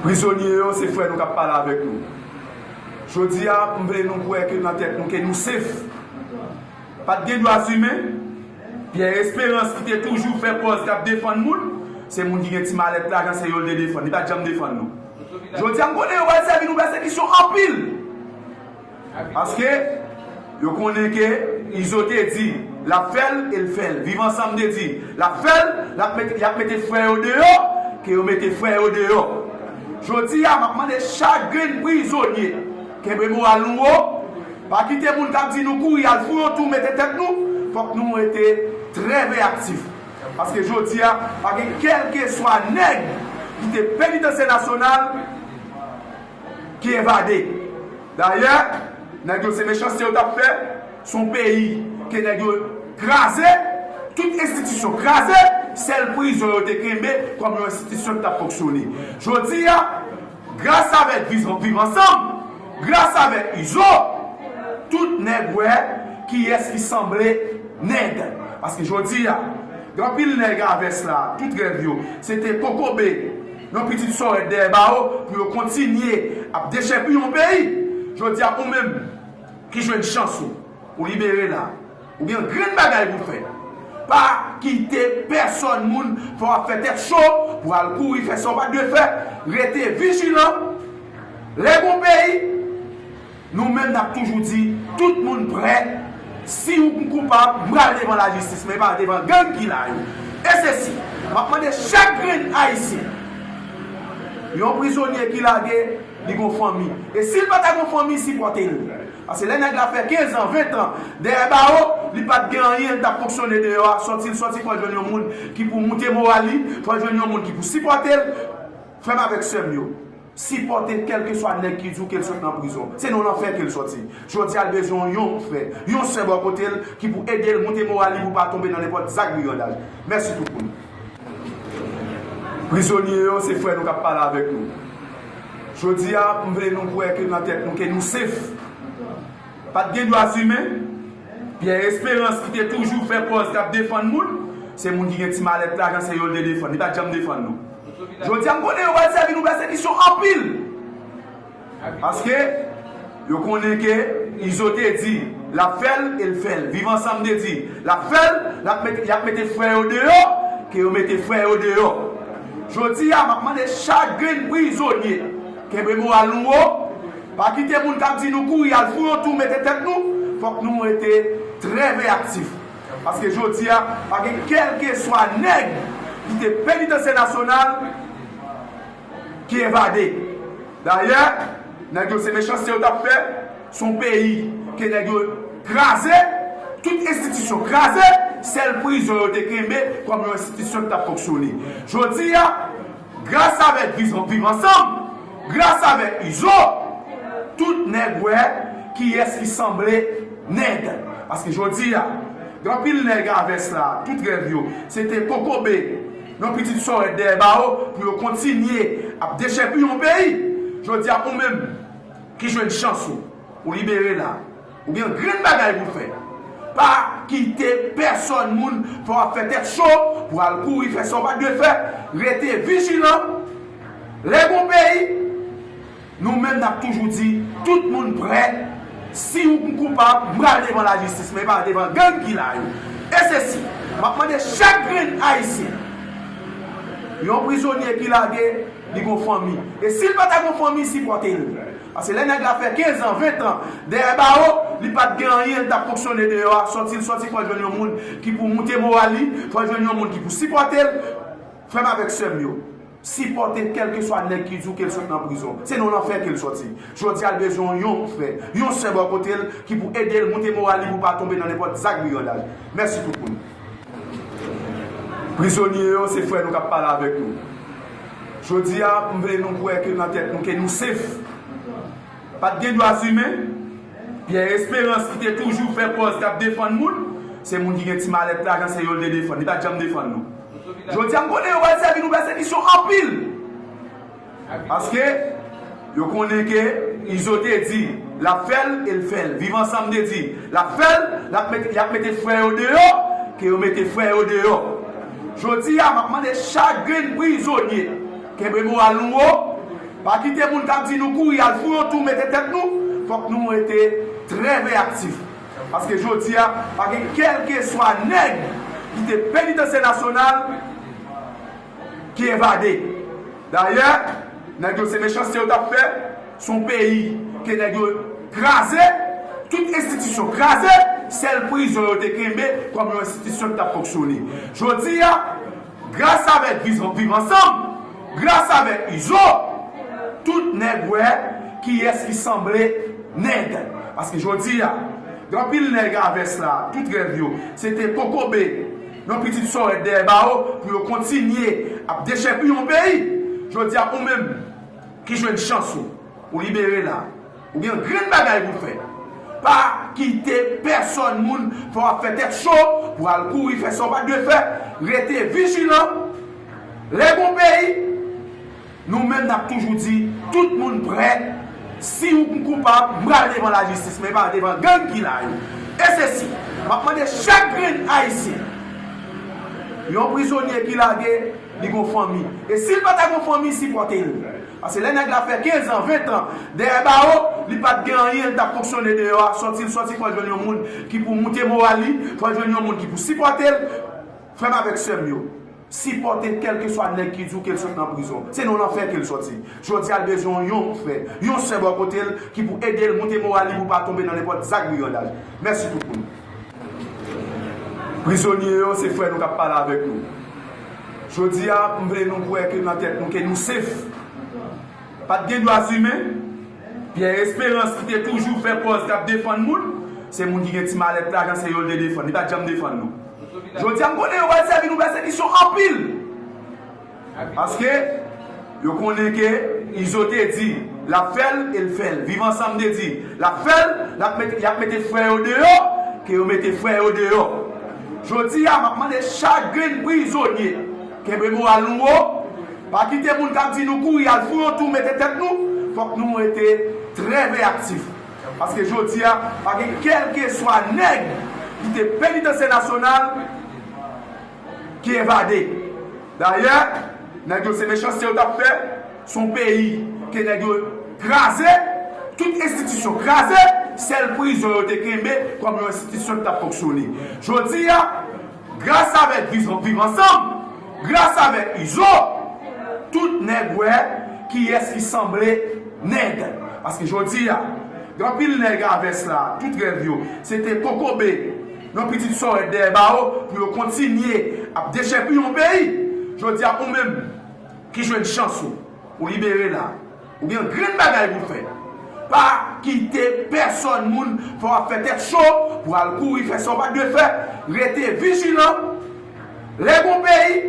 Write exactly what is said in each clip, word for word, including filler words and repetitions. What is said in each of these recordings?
Prizonye yo, se frè nou k ap pale avèk nou. Jodi a, m vle nou kwè ke nan tèt nou ke nou sef. Pa t gen dwa imen. Pierre Espérance ki te toujou fè pòz k ap defann moun, se moun ki gen ti malèt lajan, se yo l te defann. Li pa t janm defann nou. Jodi a, m konnen yo pral sèvi nou pèsekisyon anpil. Paske yo konnen ke Izo te di l ap fè l e l fè l. Viv Ansanm te di l ap fè l, l ap mete, y ap mete frè yo deyò, ke yo mete frè yo deyò. Jodi a, m ap mande chak grenn prizonye, kenbe moral nou wo, pa kite moun k ap di nou kouri al fou yon tou mete tèt nou, fòk nou rete trè veyaktif. Paske jodi a, pa gen kèlkeswa nèg ki te penitansye nasyonal ki evade. Dayè, nèg yo se mechanste yo t ap fè, se yon peyi ke nèg yo kraze, tout enstitisyon kraze, sèl prizon yo te kenbe kòm yon enstitisyon ki t ap fonksyone. Jodi a, gras avèk Viv Ansanm, gras avèk Izo, tout nèg wè kiyès ki sanble nèg. Paske jodi a, gen anpil nèg a vès la, tout rèv yo, se te kokobe yon pitit sòrèt dèyè bawo pou yo kontinye ap dechèpiye yon peyi. Jodi a, ou menm ki jwenn chans ou, ou libere la, ou gen grenn bagay pou fè. Pa kite pèsòn moun fè w ap fè tèt cho pou al kouri fè sa w pa t dwe fè. Rete vijilan. Lè gon peyi, nou menm n ap toujou di, tout moun prè. Si ou koupab, m pral devan lajistis, men pa devan gang ki la yo. E se si, m ap mande chak grenn Ayisyen, yon prizonye ki lage, li gon fanmi. E si l pa ta gon fanmi, sipòte l. Paske lè nèg la fè kenz an, ven tan dèyè bawo, li pa t gen anyen, li t ap fonksyone deyò a, sòti l sòti, fò l jwenn yon moun ki pou moute moral li, fò l jwenn yon moun ki pou sipòte l. Frè m avèk sè m yo, sipòte kèlkeswa nèg ki di w ke l sot nan prizon. Se nan lanfè ke l sòti. Jodi a, l bezwen yon frè, yon sè bò kote l ki pou ede l moute moral li pou pa tonbe nan nenpòt zak brigandaj. Mèsi tout moun. Prizonye yo, se frè nou k ap pale avèk nou. Jodi a, m vle nou kwè ke nan tèt nou ke nou sef. Pa t gen dwa imen. Pierre Espérance ki te toujou fè pòz k ap defann moun, se moun ki gen ti malèt lajan, se yo l te defann. Li pa t janm defann nou. Jodi a, m konnen yo pral sèvi nou pèsekisyon anpil. Paske yo konnen ke Izo te di l ap fè l e l fè l. Viv Ansanm te di l ap fè l, l ap mete, y ap mete frè yo deyò, ke yo mete frè yo deyò. Jodi a, m ap mande chak grenn prizonye, kenbe moral nou wo, pa kite moun k ap di nou kouri al fou yon tou mete tèt nou, fòk nou rete trè veyaktif. Paske jodi a, pa gen kèlkeswa nèg ki te penitansye nasyonal ki evade. Dayè, nèg yo se mechanste yo t ap fè, se yon peyi ke nèg yo kraze, tout enstitisyon kraze, sèl prizon yo te kenbe kòm yon enstitisyon ki t ap fonksyone. Jodi a, gras avèk Viv Ansanm, gras avèk Izo, tout nèg wè kiyès ki sanble nèg. Paske jodi a, gen anpil nèg a vès la, tout rèv yo, se te kokobe yon pitit sòrèt dèyè bawo pou yo kontinye ap dechèpiye yon peyi. Jodi a, ou menm ki jwenn chans ou, ou libere la, ou gen grenn bagay pou fè. Pa kite pèsòn moun fè w ap fè tèt cho pou al kouri fè sa w pa t dwe fè. Rete vijilan. Lè gon peyi, nou menm n ap toujou di, tout moun prè. Si ou koupab, m pral devan lajistis, men pa devan gang ki la yo. E se si, m ap mande chak grenn Ayisyen, yon prizonye ki lage, li gon fanmi. E si l pa ta gon fanmi, sipòte l. Paske lè nèg la fè kenz an, ven tan dèyè bawo, li pa t gen anyen, li t ap fonksyone deyò a, sòti l sòti, fò l jwenn yon moun ki pou moute moral li, fò l jwenn yon moun ki pou sipòte l. Frè m avèk sè m yo, sipòte kèlkeswa nèg ki di w ke l sot nan prizon. Se nan lanfè ke l sòti. Jodi a, l bezwen yon frè, yon sè bò kote l ki pou ede l moute moral li pou pa tonbe nan nenpòt zak brigandaj. Mèsi tout moun. Prizonye yo, se frè nou k ap pale avèk nou. Jodi a, m vle nou kwè ke nan tèt nou ke nou sef. Pa t gen dwa imen. Pierre Espérance ki te toujou fè pòz k ap defann moun, se moun ki gen ti malèt lajan, se yo l te defann. Li pa t janm defann nou. Jodi a, m konnen yo pral sèvi nou pèsekisyon anpil. Paske yo konnen ke Izo te di l ap fè l e l fè l. Viv Ansanm te di l ap fè l, l ap mete, y ap mete frè yo deyò, ke yo mete frè yo deyò. Jodi a, m ap mande chak grenn prizonye, kenbe moral nou wo, Pa kite moun k ap di nou kouri al fou yon tou mete tèt nou, fòk nou rete trè veyaktif. Paske jodi a, pa gen kèlkeswa nèg ki te Penitansye Nasyonal ki evade. Dayè, nèg yo se mechanste yo t ap fè, se yon peyi ke nèg yo kraze, tout enstitisyon kraze, sèl prizon yo te kenbe kòm yon enstitisyon ki t ap fonksyone. Jodi a, gras avèk Viv Ansanm, gras avèk Izo, tout nèg wè kiyès ki sanble nèg. Paske jodi a, gen anpil nèg a vès la, tout rèv yo, se te kokobe yon pitit sòrèt dèyè bawo pou yo kontinye ap dechèpiye yon peyi. Jodi a, ou menm ki jwenn chans ou, ou libere la, ou gen grenn bagay pou fè. Pa kite pèsòn moun fè w ap fè tèt cho pou al kouri fè sa w pa dwe fè. Rete vijilan. Lè gon peyi, nou menm n ap toujou di, tout moun prè. Si ou koupab, m pral devan lajistis, men pa devan gang ki la yo. E se si, m ap mande chak grenn Ayisyen, yon prizonye ki lage, li gon fanmi. E si l pa ta gon fanmi, sipòte l. Paske lè nèg la fè kenz an, ven an dèyè bawo, li pa t gen anyen, li t ap fonksyone deyò a, sòti l sòti, fò l jwenn yon moun ki pou moute moral li, fò l jwenn yon moun ki pou sipòte l. Frè m avèk sè m yo, sipòte kèlkeswa nèg ki di w ke l sot nan prizon. Se nan lanfè ke l sòti. Jodi a, l bezwen yon frè, yon sè bò kote l ki pou ede l moute moral li pou pa tonbe nan nenpòt zak brigandaj. Mèsi tout moun. Prizonye yo, se frè nou k ap pale avèk nou. Jodi a, m vle nou kwè ke nan tèt nou ke nou sef. Pa t gen dwa imen. Pierre Espérance ki te toujou fè pòz k ap defann moun, se moun ki gen ti malèt lajan, se yo l te defann. Li pa t janm defann nou. Jodi a, m konnen yo pral sèvi nou pèsekisyon anpil. Paske yo konnen ke Izo te di l ap fè l e l fè l. Viv Ansanm te di l ap fè l, l ap mete, y ap mete frè yo deyò, ke yo mete frè yo deyò. Jodi a, m ap mande chak grenn prizonye, kenbe moral nou wo, pa kite moun k ap di nou kouri al fou yon tou mete tèt nou, fòk nou rete trè veyaktif. Paske jodi a, pa gen kèlkeswa nèg ki te Penitansye Nasyonal ki evade. Dayè, nèg yo se mechanste yo t ap fè, se yon peyi ke nèg yo kraze, tout enstitisyon kraze, sèl prizon yo te kenbe kòm yon enstitisyon ki t ap fonksyone. Jodi a, gras avèk Viv, Viv Ansanm, gras avèk Izo, tout nèg wè kiyès ki sanble nèg. Paske jodi a, gen anpil nèg a vès la, tout rèv yo, se te kokobe yon pitit sòrèt dèyè bawo pou yo kontinye ap dechèpiye yon peyi. Jodi a, ou menm ki jwenn chans ou, ou libere la, ou gen grenn bagay pou fè. Pa kite pèsòn moun fè w ap fè tèt cho pou al kouri fè sa w pa t dwe fè. Rete vijilan. Lè gon peyi,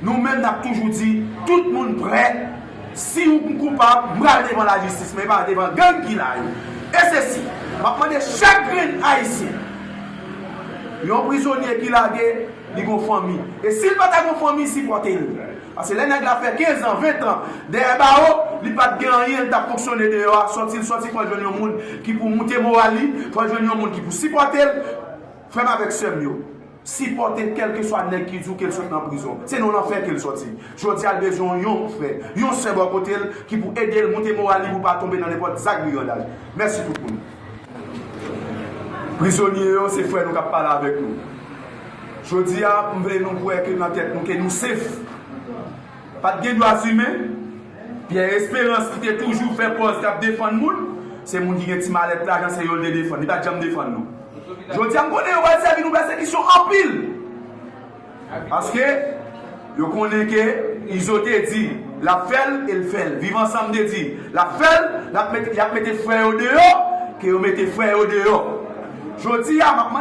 nou menm n ap toujou di, tout moun prè. Si ou koupab, m pral devan lajistis, men pa devan gang ki la yo. E se si, m ap mande chak grenn Ayisyen, yon prizonye ki lage, li gon fanmi. E si l pa ta gon fanmi, sipòte l. Paske lè nèg la fè kenz an, ven an dèyè bawo, li pa t gen anyen, li t ap fonksyone deyò a, sòti l sòti, fò l jwenn yon moun ki pou moute moral li, fò l jwenn yon moun ki pou sipòte l. Frè m avèk sè m yo, sipòte kèlkeswa nèg ki di w ke l sot nan prizon. Se nan lanfè ke l sòti. Jodi a, l bezwen yon frè, yon sè bò kote l ki pou ede l moute moral li pou pa tonbe nan nenpòt zak brigandaj. Mèsi tout moun. Prizonye yo, se frè nou k ap pale avèk nou. Jodi a, m vle nou kwè ke nan tèt nou ke nou sef. Pa t gen dwa imen. Pierre Espérance ki te toujou fè pòz k ap defann moun, se moun ki gen ti malèt lajan, se yo l te defann. Li pa t janm defann nou. Jodi a, m konnen yo pral sèvi nou pèsekisyon anpil. Paske yo konnen ke Izo te di l ap fè l e l fè l. Viv Ansanm te di l ap fè l, l ap mete, y ap mete frè yo deyò, ke yo mete frè yo deyò. Jodi a, m ap